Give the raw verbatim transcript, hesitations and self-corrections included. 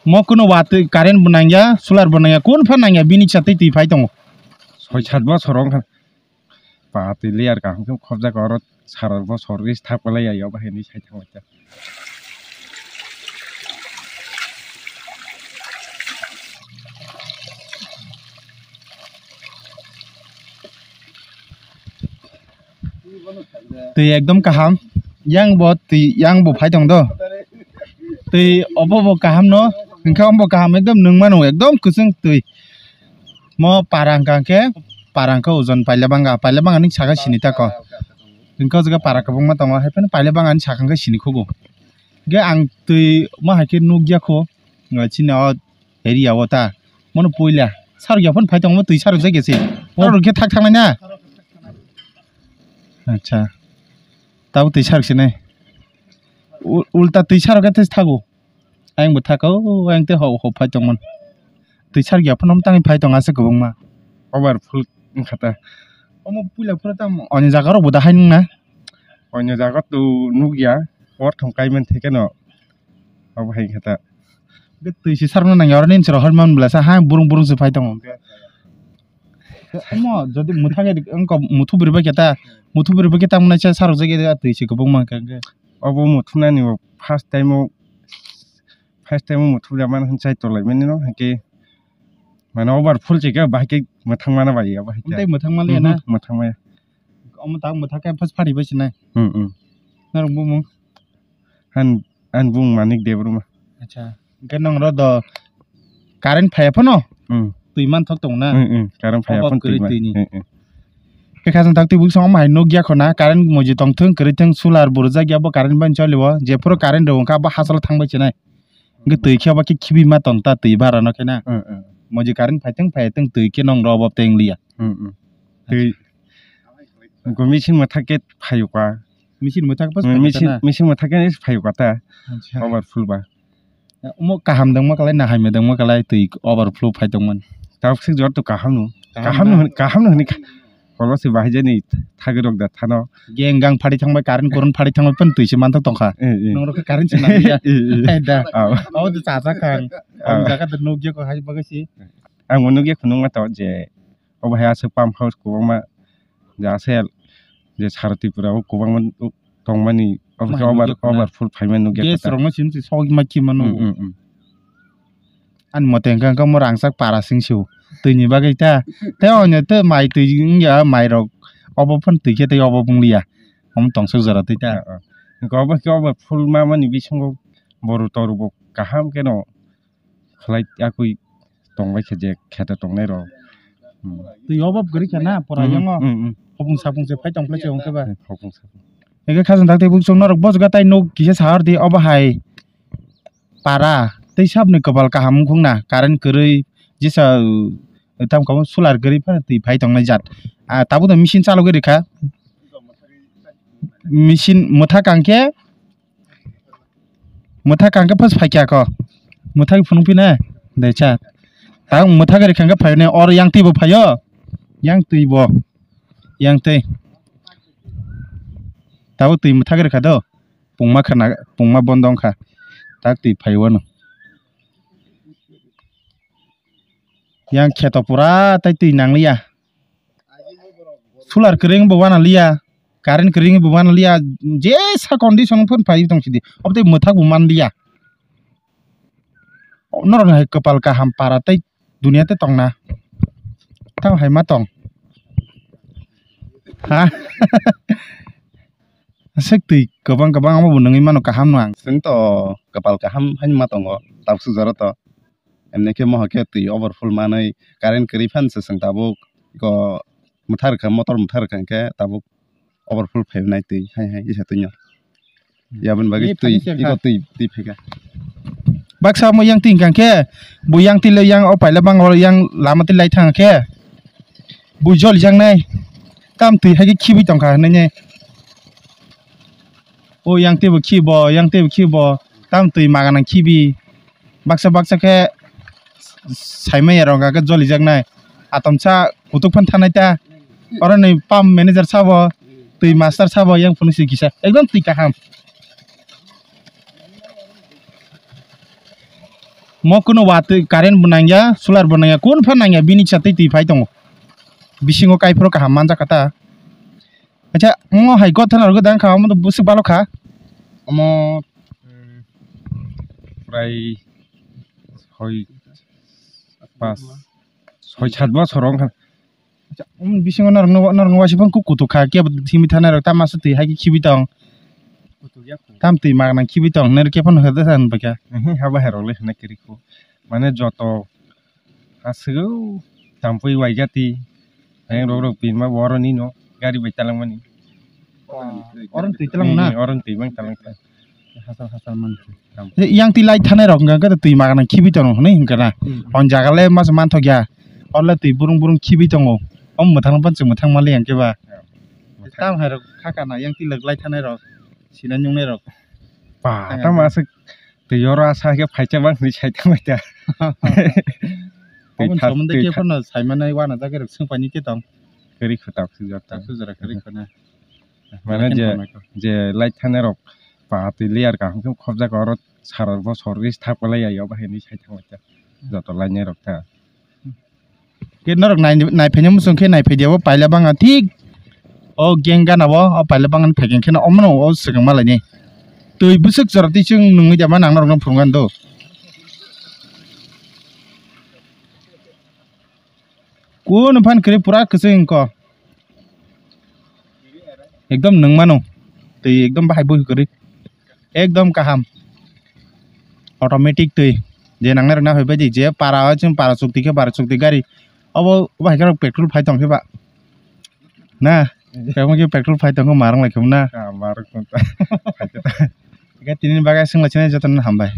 Mo kuno watwi current bo nangya, solar bo nangya, kun phan nangya, bini chatwi twi phai tongo. Soi sat bosor wngkha. Pa twi layer kaham khe khobjak oro sara bosor ri thak palai ya, yoba hinwi sai thanglaikha. Twi ekdom kaham. Yang bo twi, yang bo phai tong do. Twi obo bo kaham no. Hwnkhe obo kaham ekdom nung mano ekdom kwchwng twi. Mo para hwnkha khe, para hwnkhe ojon paila banga, paila banga ni saka sini tako. Hwnkhe o jaga para kwbangma tongo, hai phano paila banga ni saka hwnkhe sini khugo. Hwnkhe ang twi mo hai khe nukya kho, chini o area o ta. Mono puila sarok ya phano phai tongo, twi sarok jagya se. Oro rok khe thak thang nai na. Acha. Tabuk twi sarok se nai. U-, ulta twi sarok khe thago. Ayang bo thak o, ayang tei ho, ho phai tongmani. Twi sarok ya phano tangwi phai tong aswk kwbangma. Over full wngkha ta. Omo puila phano tamo. Oni jaga rok bo da hai nung na. Onyo jaga tu nukya. Por thong kai man theke no. Obo hai khe ta. Twi se sarno nangya, oro nini chwra hor man bwlasa, ha, burung burung se phai tongo. Omo, jodi mwthang wngkha, muthu bwrwi bai khe ta, muthu bwrwi bai khe ta mwnai se sarok jagwi twi se kwbangma hwnkha hwnkhe. Obo muthu nani bo first time o, first time o muthu jaman hwn chai tolai mani no, hwnkhe mane over full se khe bahai khe mwthang mana bai ya, bahai khe. Tei mwthang maliya na? Mhm, mwthang maya. Omo tak mwthang khe first phari bai sinai. Hmm, hmm. Norok bumung? Han, han bung Manik Debbarma. Acha. Hwnkhe nong ro do current phaiya phano? Hmm. Twi man thok tong na? Hmm, hmm. Current phaiya phano twi man. Twi ni. Hmm, hmm. Khe khasang tak twi buksa omo hai nukya kho na, current moji tong thung, kwrwi thung, solar bo rwjak ya, bo current bai choli o, jephuru current rw wngkha, bo hachalo thang bai chinai. Hwnkhe twi khe obo khe khibi ma tong ta, twi bara no khe na. Hmm, hmm. Moji current phai thung, phai thung, twi khe nong ro obo teng liya. Hmm, hmm. Twi, go machine mwthak khe phaio ka. Machine mwthak pas Mm, phai machine, kata na? Machine mwthak khe phaio ka ta. Acha. Over full ba. Omo kaham dengma kalai na hamya dengma kalai twi over flow phai tongmani. Tabuk sik jor to kaham no. Kaham Kaham no na? Hwn-, kaham no hwnwi kha. Kolo se bahai jani thagwi rok da thano. Geng gang phari thangbai, current current phari thangbai phan twi se manthok tongkha. Eh, eh. Nong rok khe current se nangya. Eh, eh. Hai da. Ah. Abo de cha cha khang. Ah. Ang jaga de nukya ko hai bagwi si. Ang nukya khunung ma to je. Obo hai aswk pump house kwbangma je aswk je sara Tripura o kwbangma tongmani obo khe Mai over, nugwi khna. Over full phaimani nugwi Gas khna. Rokno simi se sogwi ma khe mano. Mm, mm, mm. Ani mote hwnkhe hwnkhe omo rangchak para sing se o. Twini bagwi ta. Tei onyo tei mai twi wngya mai rok obo phano twi khe tei obo wng liya. Omo tongsok jora twi ta. Ah, ah. Hwnkhe obo khe over full ma mani bisingo boru toru bo kaham kheno khlai yakwi tongbai khe je kheto tongnai rok. Hmm. Twi obo kwrwi kha na pora Hmm, yango. Hmm, hmm. Hopung sapung se phai tong phle se hwnkhe ba. Hmm, hopung sapung. Hwnkhe khajang tak tei bukchung norok bojga tai nuk kisa sahar di obo hai para tei sabni kwbal kaham wngkhung na current kwrwi jesa, uh, tam kamo solar kwrwi phano twi phai tongnai jat. Ah, tabuk no machine chalogwi rikha. Machine mwthak ang khe Mwthak ang khe phas phaikha ko. Mwthak phunuk phina. Dai cha. Tang mwthak ri khang khe phaine or yang twi bo phaio. Yang twi bo. Yang twi. Tabo twi mwthak ri kha do. Pungma khana, pungma bondo wngkha. Tak twi phaiwano. Yang kheto pura tai twi nangliya. Solar kwrwi bo wana liya, current kwrwi bo wana liya, jesa condition phun phai tong sidi. Obo tei mwthak bo man liya. Norok hai kwpal kaham para tei dunia tei tongna. Tamo hai ma tong. Ha? Aswk twi kwbang kwbang omo bo nungwi mano kaham no ang. Chwng to kwpal kaham haino ma tongo, tabuk suk jora to. Emni khe mohor khe twi over full manwi current kwrwi phan se chwng tabuk iko mwthar kha, motor mwthar kha hwnkhe tabuk over full phainai twi hai hai isa twino. Yaboni bagwi Ni twi phani se iko kha. Twi twi phaikha. Baksa mo yang twi hwnkha khe bo yang twi le yang o paila bang o yang lama twi lai thang khe bo jol yang nai tam twi hai khe khibwi tong kha hinui ne. O yang twi bo khibo, yang twi bo khibo tam twi maga nang khibi. Baksa baksa khe saimaya rok hwnkha khe jolijaknai. Atomsa kutuk phan thanai ta. Oro ni pump manager sabo, twi master sabo, yang phunuk si kisa. Ekdom twi kaham. Mo kuno watwi current bo nangya, solar bo nangya, kun phan nangya, bini chatwi twi phai tongo. Bisingo kaiphuru kaham manjak kha ta. Acha, mo hai gotha narwgwi dang kha, omo to bwswk balo kha. Omo, hmm, prai soi, pas, soi sat bosor wng kha. Acha, um, bisingo norokno, norokno waisa phang kukutuk kha, kebo simi thanai rok tamo aswk twi hai khe khibi tong. Kutuk ya khu. Tam twi magna khibi tong, nero khe phano hwdwsa hwn bai kha. Ehe, haba hai rok le hwnwi kwrwi khu. Mane joto aswk o tampui waigati. Hai rok rok pinma boroni no gari bai talangmani. Oro twi talang na? Hmm, oro twi mang talang kha. Hasal hasal man khe. Tam. Yang twi light thanai rok hwnkha khe twi magna khibi tongo hwnwi hwnkha na. Hmm. On jaga le mas manthok ya. Oro le twi burung burung khibi tongo. O mwthang pan chwng mwthang mali yang khe ba. Ya. Tam hai rok kha kana yang twi light thanai rok. Sina nungnai rok. Ba, tamo aswk twi oro asa khe phaisa bang hwnwi sai thangbai ta. Twi Aboni thas-, somondo twi khe tha- phano sai manai wana jagwi rok swng paini khe tong. Kwrwi kho tak sujak ta. Tak sujak kwrwi kho na. Mane je, je light thanai rok pa twi layer kaham khe khobjak oro sara bo sor ris thak palai ya, yoba hinwi sai thangbai ta. Joto lainai rok ta. Khe norok nai, naiphai muchung khe naiphai dia bo paila banga thik. O gang gana bo, o paila banga phai khe no omono o swkang malai ni. Twi bwswk jora twi chwng nungwi dia ma nang norok no phunukgani do. Kuno phan kwrwi pura kwchwng ko. Ekdom nung mano. Twi ekdom bahai bui kwrwi. Ekdom kaham. Automatic twi. Je nangnai rok na phai bai di. Je para o chwng para chukti khe para chukti gari. Obo, obo hai khe petrol phai tong khe ba. Na? Tamo khe petrol phai tong khe marwng lai khe na? Ah, marwng tong ta. Phai khe ta. Khe tini bagwi swng lai sini joto no hambai.